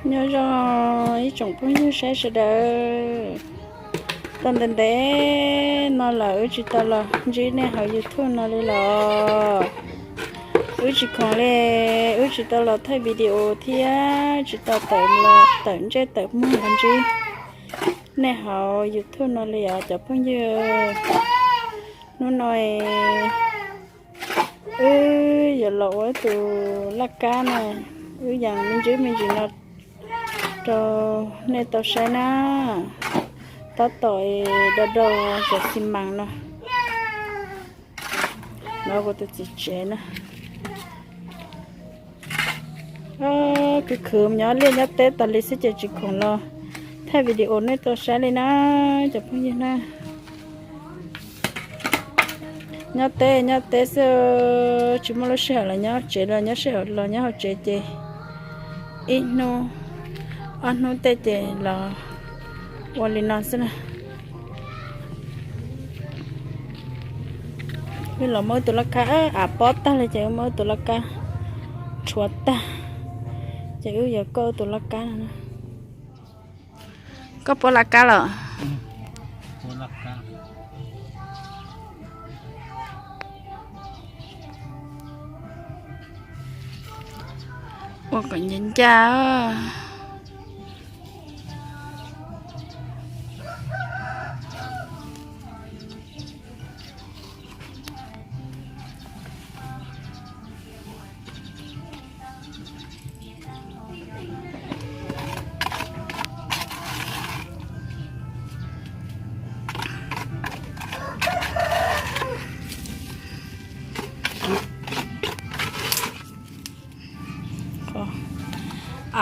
Nyob zoo ib tsoom phooj ywg saib sawv daws. Tau ntev ntev no lawm wb tsis tau los ntsib nej hauv YouTube no li los. Wb tsis khoom li, wb tsis tau los thaij video thiab tsis tau tawm, tawm ntsej tawm muag los ntsib nej hauv YouTube no li os cov phooj ywg. Hnub no wb yuav los ua ib tus laj kab na, wb yees me ntsis me ntsis no rau nej tau saib na. Tab tom do do cov xi mas no, no kuv tus txiv tsev na. Khwv khwv nyob liaj nyob teb tas li xwb ces tsis khoom los thaij video nej tau saib li na cov phooj ywg na. Nyob teb nyob teb xwb, tsis muaj lub sij hawm los nyob tsev, los nyob sij hawm los nyob hauv tsev ces ib hnub ob hnub tej ces los ua li no xwb na. Wb los muab tus laj kab, av pob tag li ces wb muab tus laj kab rhuav tag, ces wb yuav kauj tus laj kab no. Koj puab laj kab los? Ua kom ncaj ncaj.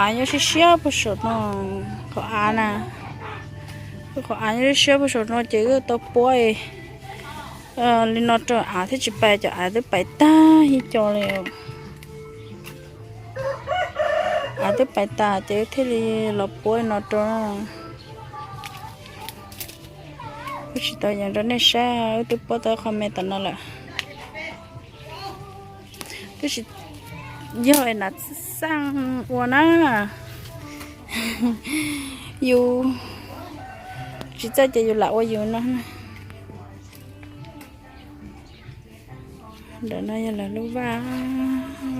Av nyob siab siab puag saum no, qhov av na, qhov av nyob siab siab puag saum no ces wb tau puab li no rau av thiaj tsis pais, cov av twb pais tag ib co li. Av twb pais tas ces wb thiaj li los puab li no rau. Wb tsis tau yees rau nej saib, wb twb puab tau qho me tom no lawm. Twb tsis yog es nav xaj ua na, yus tsis txawj ces yus lam ua yus no. Ntawm no yog lawv lub vaj,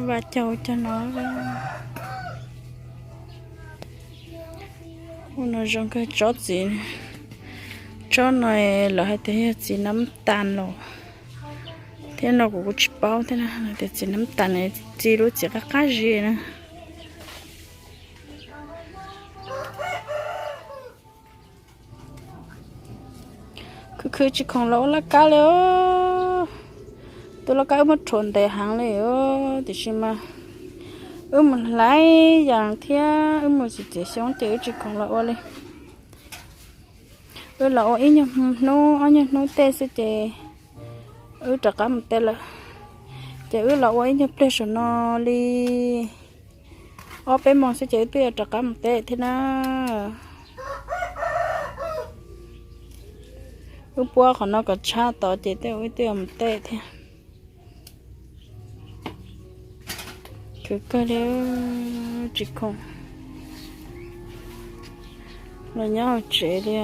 vaj caug cog no. Ua no zoo kawg tsob txiv, tsob no lawv hais tias yog txiv nab tas los thiab no kuv kuv tsis paub thiab na, tias txiv nab tas txi lub txiv qab qab zis na. Khwv khwv tsis khoom los ua laj kab li os. Tus laj kab wb muab rhuav ntev heev li os, tiam sis mas wb mus hlais yas thiab wb mus txiav txiav xyoob ces wb tsis khoom los ua li. Wb los ua ib nyuag hnub ob nyuag hnub tej xwb ces wb rov qab mus teb lawm. Ces wb los ua ib nyuag pliag saum no li ob peb moos xwb ces wb twb yuav rov qab mus teb thiab na. Wb puab qhov no kom tshab tod ces tej wb twb yuav mus teb thiab. Khwv kawg li, tsis khoom los nyob hauv tsev li.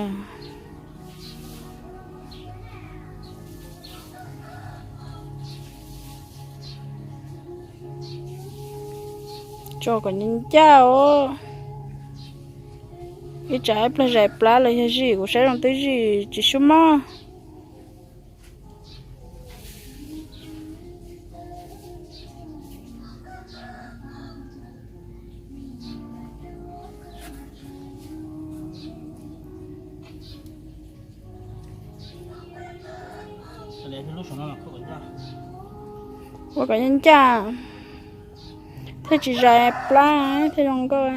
Tso kom ncaj ncaj os. Ib tsam ib pliag zais plab los yog zij, kuv saib zoo twb zij tsis sub mob. Ua kom ncaj ncaj thiaj tsis zais plab thiaj zoo nkauj.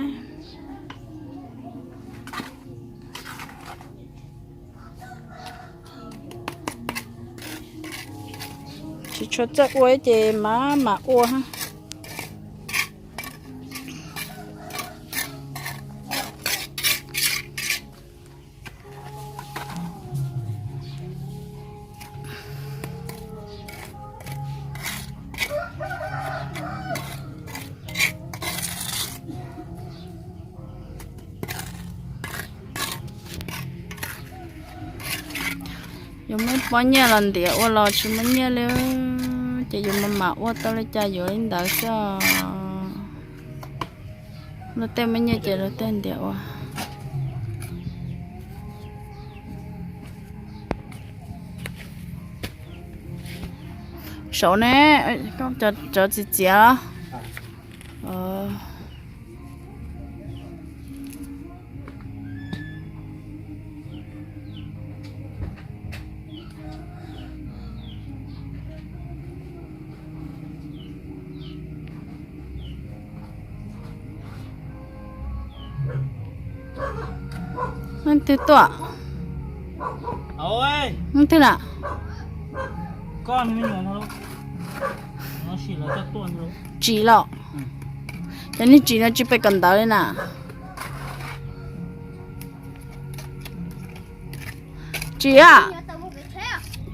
Tsis tshua txawj ua ces mam mam ua. Yuav muab pob nyiaj los ntiav ua los tsis muaj nyiaj li, ces yuav mam mam ua tau li cas yuav li ntawd xwb os. Luag tej muaj nyiaj ces luag tej ntiav ua. Saud ne, cov txiv txiav los? Leej twg tuaj? Leej twg na? Tsis los? Cov niag tsis no tsis pes kawm ntawv li na. Tsis a?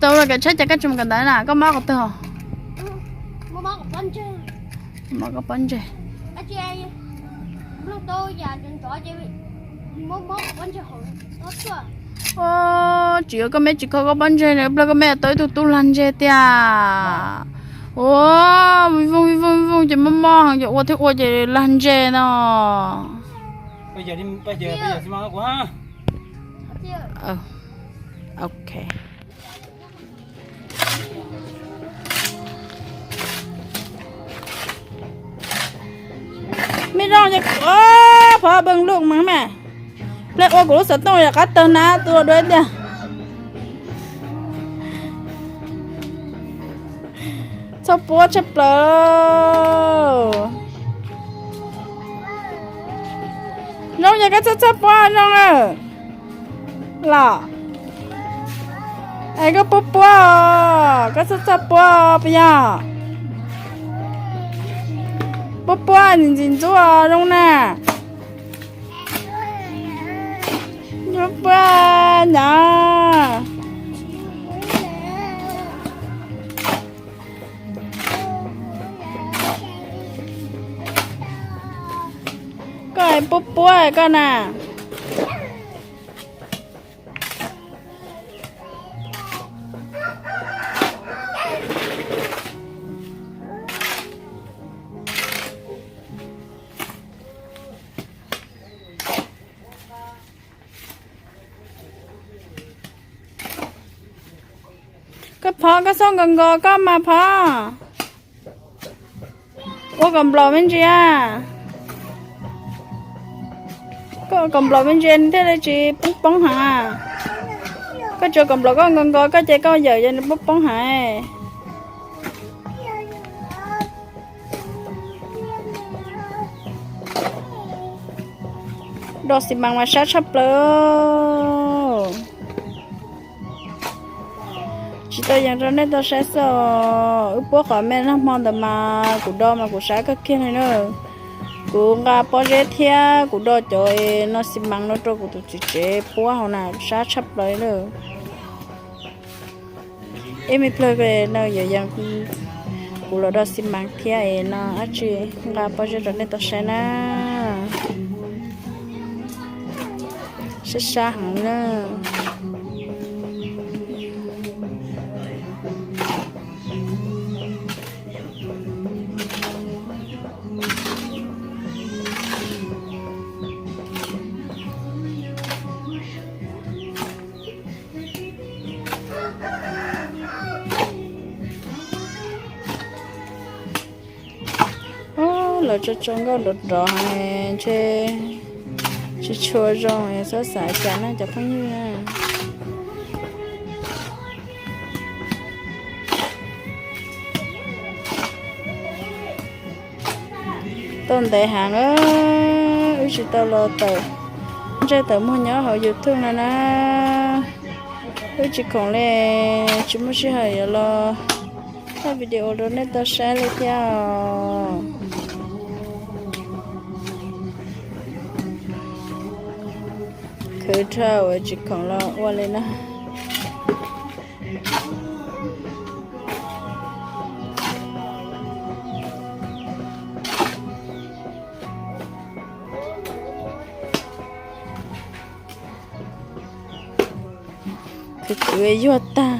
Tau los kev tsheb ces koj tsis mus kawm ntawv na, koj mob qhov twg? Mob koj pob ntseg. Tsis yuav koj me tsis kho koj pob ntseg, ib pliag koj me tau ib tug tub lag ntseg tiag. Ua, vij vooj vij vooj vij vooj ces mob mob heev, ces ua thiab ua ces lag ntseg no. Ok. Me zoo, phov beej lug mas me. Ple ua kuv lub xov tooj yog qab tawg na, tua dua tiag. Txhob puab tshaj plaws. Zoo, yog koj txhob txhob puab zoo los. Es koj puab puab os, koj txhob txhob puab puas yog? Puab puab ntxim ntxim ntxub zoo na. Puab puab nyov. Koj puab puab koj na. Koj phov, koj txhob nkaus nkaus koj mas phov. Ua kom nplaum me ntsis. Koj ua kom nplaum me ntsis thiaj li tsis poob poob heev. Koj tsuas kom nplaum koj nkaus nkaus koj ces koj yawm yog nws poob poob heev. Do xi mas mas sab tshaj plaws. Tsis tau yees rau nej tau saib xwb os. Wb puab qhov me nag hmo ntawd mas kuv do mas kuv sab kawg kiag li na. Kuv nqa pob zeb thiab kuv do cov no xi mas no rau kuv tus txiv tsev puab hauv na, sab tshaj plaws li na. Ib me pliag no yuav yees kuv los do xi mas thiab es no dab tsi nqa pob zeb rau nej tau saib na. Sab sab heev na. Lawv tso tso nkauj nrov nrov heev, ntshe tsis tshua zoo, txhob xav cas na cov phooj ywg. Tau ntev heev, wb tsis tau los tawm ntsej tawm muag nyob hauv YouTube no na. Wb tsis khoom li, tsis muaj sij hawm yuav los thaij video rau nej tau saib li thiab os. Khwv dhau uas tsis khoom los ua li na. Khwv khwv yuag tag.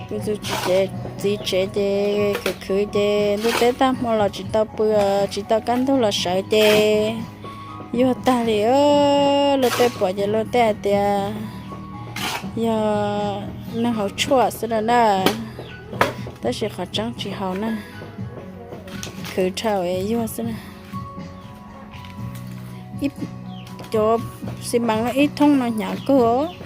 Kuv tus txiv tsev ces khwv khwv ces ntuj teb tag hmo los tsis tau pw, tsis tau kaj ntug los sawv ces yuag tag li. Luag tej pom ces luag tej hais tias yog neeg haus tshuaj xwb no na, tab sis qhov tseeb tsis haus na, khwv dhau yuag xwb na. Cov xi mas no ib thoob no hnyav kawg.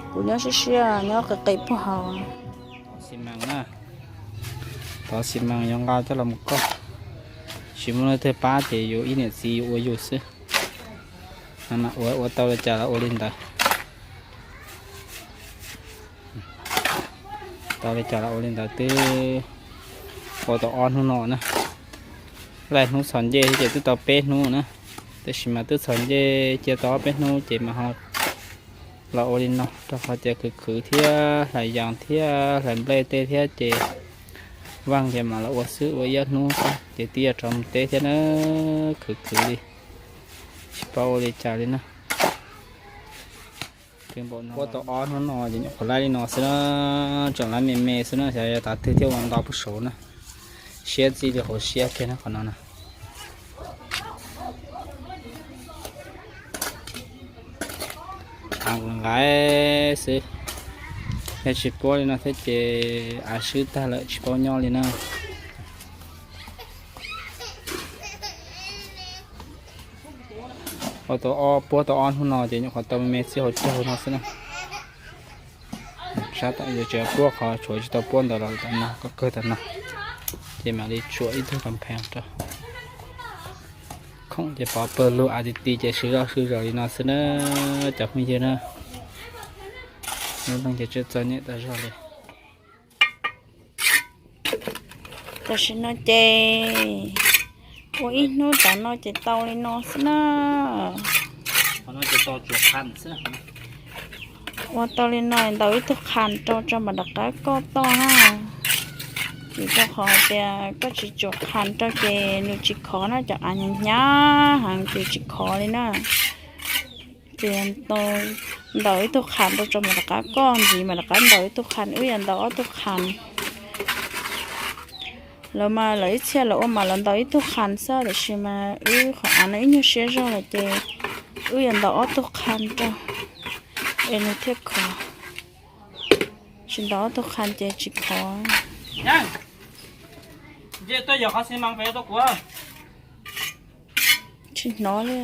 Kuv nyob siab siab nyob qis qis puag hauv. Tov xi mas na, tov xi mas yuav nqa coj los mus koj. Tsis muaj leej twg pab ces yus ib niam txiv yus ua yus xwb. Ua, ua tau li cas los ua li ntawd. Tau li cas los ua li ntawd, twb ua tau ob hnub no na. Laij hnub txhos ncej ces twb tau peb hnub na, tab sis mas twb txhos ncej cia tau ob peb hnub ces mas ho los ua li no, rau qhov tias khwv khwv thiab hlais yas thiab hlais nplej tej thiab ces vaj ces mas los ua xwb, ua ib ob hnub xwb ces twb yuav rov mus teb thiab na. Khwv khwv li, tsis paub ua li cas li na. Ua tau ob hnub no ces nyuam qhuav laij li no xwb na, tseem laij me me xwb na, xyov yog tav twg thiaj ua nto puag saud na. Siab txij li hauv siab kiag na qhov no na. Av nqaim xwb, yog tsis puab li no thiab ces av swb tag lawm tsis paub nyob li na. Ua tau ob, puab tau ob hnub no ces nyuam qhuav tau me me txij hauv caug no xwb na. Sab tom yuav tseem puab qhov tshuav tsis tau puab ntawd los tom no, koj kawg tom no, ces mam li tsuam ib tug kas phees rau. Khoom ces pov pawg lug av ti ti ces swv zoj swv zaws li no xwb na, cov phooj ywg na. Lub neej ces tsis txom nyem tas zog li. Tam sim no ces ua ib hnub tom no ces tau li no xwb na. Ua tau li no ntaus ib tug qhas rau tso mam rov qab koj toj na. Vim rau qhov hais tias koj tsis tsuam qhas rau ces nws tsis khov na, cov av hnyav hnyav heev ces tsis khov li na. Ces ntaus ib tug qhas rau tso mam rov qab koj ntxiv, mam rov qab ntaus ib tug qhas, wb yuav ntaus ob tug qhas. Lawv mas lawv ib txhia lawv ua mas lawv ntaus ib tug qhas xwb, tiam sis mas wb qhov av no ib nyuag siab zog lawm ces wb yuav ntaus ob tug qhas rau es nws thiaj khov. Tsis ntaus ob tug qhas ces tsis khov. Tsis hnov li.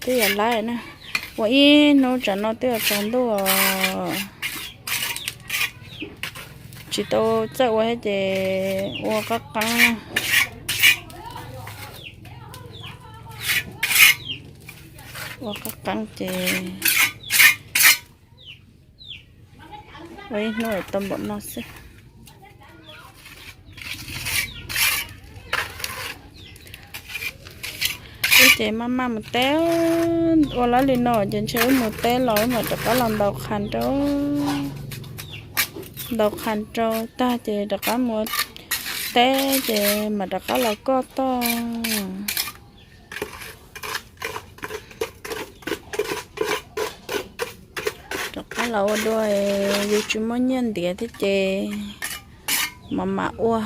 Twb yog laib na, ua ib hnub tsam no twb yuav tsaus ntuj. Tsis tau txawj ua thiab ces ua qab qeeb na. Ua qab qeeb ces ua ib hnub tau npaum no xwb. Wb ces maj maj mus teb, ua lawm li no ces ntshe wb mus teb los wb mam rov qab los ntaus qhas rau. Ntaus qhas rau tag ces rov qab mus teb ces mam rov qab los koj toj. Rov qab los ua dua, yus tsis muaj nyiaj ntiav thiab ces mam mam ua.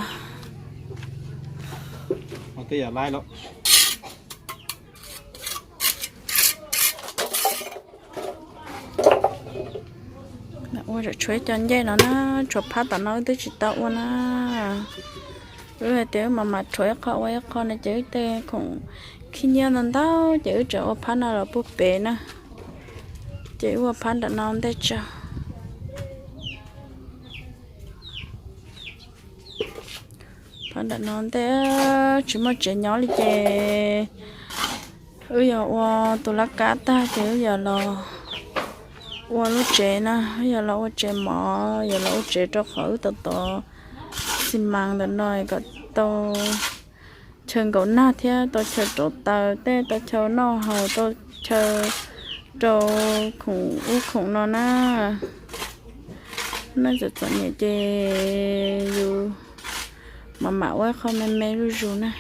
Ua tshuav ib co ncej no na, tshuav phab tom no wb twb tsis tau ua na. Wb hais tias wb mam mam rhuav ib qho ua ib qho no ces wb tej khoom khib nyiab ntau ntau ces wb tseem ua phab no los puag pem na. Ces wb ua phab nram no ntej tso. Phab nram no ntej tsis muaj tsev nyob li ces wb yog ua tus laj kab tag ces wb yog los Ua lub tsev na, yog los ua tsev mov, yog los ua tsev rau qhov wb tau tov xi mas ntawm no kom tau chaw nkaum nag thiab tau chaw rauv taws tej, tau chaw noj haus, tau chaw rau khoom ub khoom no na. Noj txom txom nyem ces yus mam mam ua qho me me zuj zus na.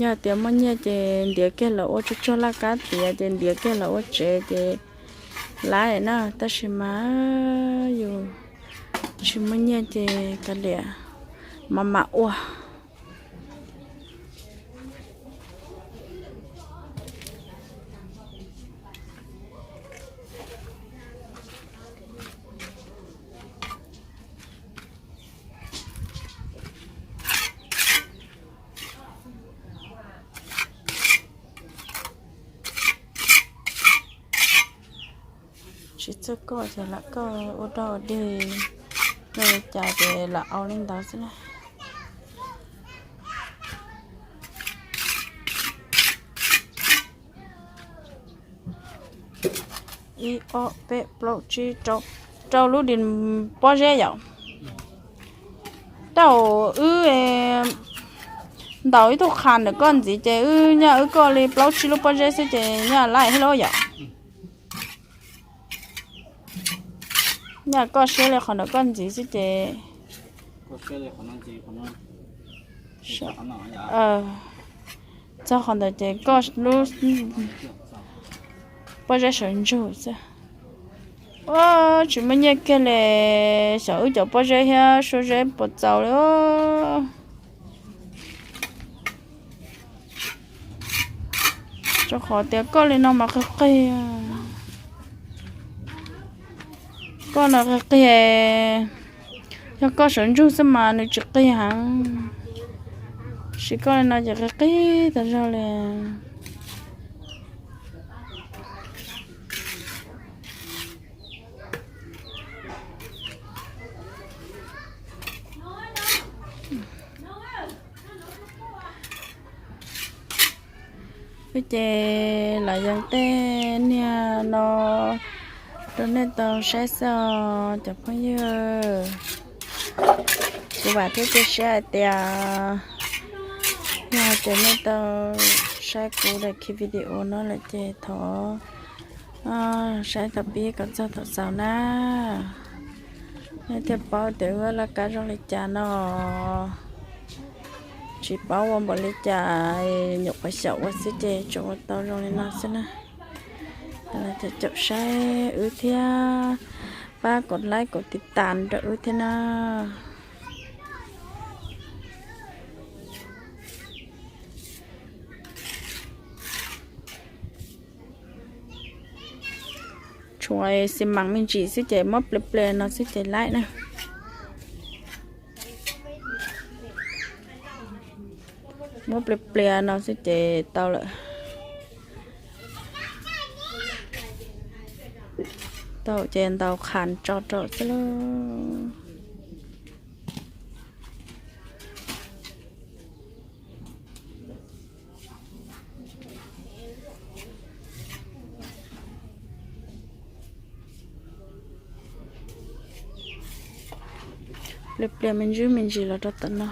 Yog tias muaj nyiaj ces ntiav kiag los ua tsuag tsuag laj kab tiav ces ntiav kiag los ua tsev ces laib na, tab sis mas yus tsis muaj nyiaj ces kav liam, mam mam ua. Tsis txawj koj ces lam koj ua dog ua dig, ua li cas ces lam au li ntawd xwb na. Ib ob peb plaub tsib rau, rau lub dis pob zeb yom. Tau, wb ntaus ib tug qha ntawm koj ntxiv ces wb nyaj wb koj li plaub tsib lub pob zeb xwb ces nyaj laib thiab lauj yom. Nyaj koj siab li qhov ntawm koj ntxiv xwb ces, txog qhov ntawd ces koj lub pob zeb sawv ntsug xwb. Ua tsis muaj nyiaj kiag li, xyov wb cov pob zeb thiab suab zeb puas txaus li. Rau qhov tias koj li no mas qig qig, koj no qig qig, yog koj sawv ntsug xwb mas nws tsis qig heev, sis koj li no ces qig qig tag zog li. Wb ces lam yees tej niag no rau nej tau saib xwb os cov phooj ywg. Kuv vam thiab cia siab hais tias yog tias nej tau saib kuv daim khi video no lawm ces thov saib thaum pib kom txog thaum xaus na. Nej thiaj paub tias wb laj kab zoo li cas no. Tsis paub ua npaum li cas, nyuam qhuav xyaum ua xwb ces tsuas ua tau zoo li no xwb na. Los caum saib wb thiab, pab kom like kom tiv tas rau wb thiab na. Tshuav xi mas me ntsis xwb ces muab plias plias no xwb ces laib na. Muab plias plias no xwb ces tau lawm. Tau ces ntaus qhas tso rau xwb lauj. Plias plias me ntsis me ntsis los rau tom no.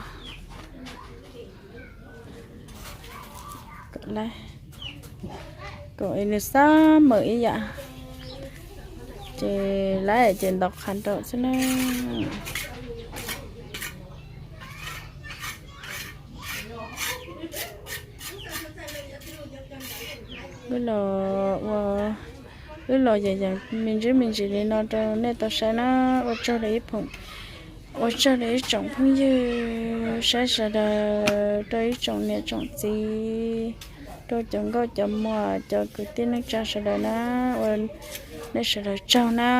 Kom nws xab mawm ib yam, ces laib ces ntaus qhas rau xwb na. Wb los ua, wb los yees yees me ntsis me ntsis li no rau nej tau saib na. Ua tsaug rau ib phoom, ua tsaug rau ib tsoom phooj ywg saib sawv daws, rau ib tsoom niam tsoom txiv, rau cov nkauj cov muam cov kwv tij neej tsa sawv daws na, ua nej sawv daws tsaug na.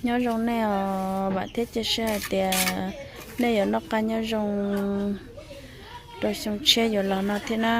Nyob zoo nej os, vam thiab cia siab hais tias nej yuav noj qab nyob zoo rau xyoo tshiab yuav los no thiab na.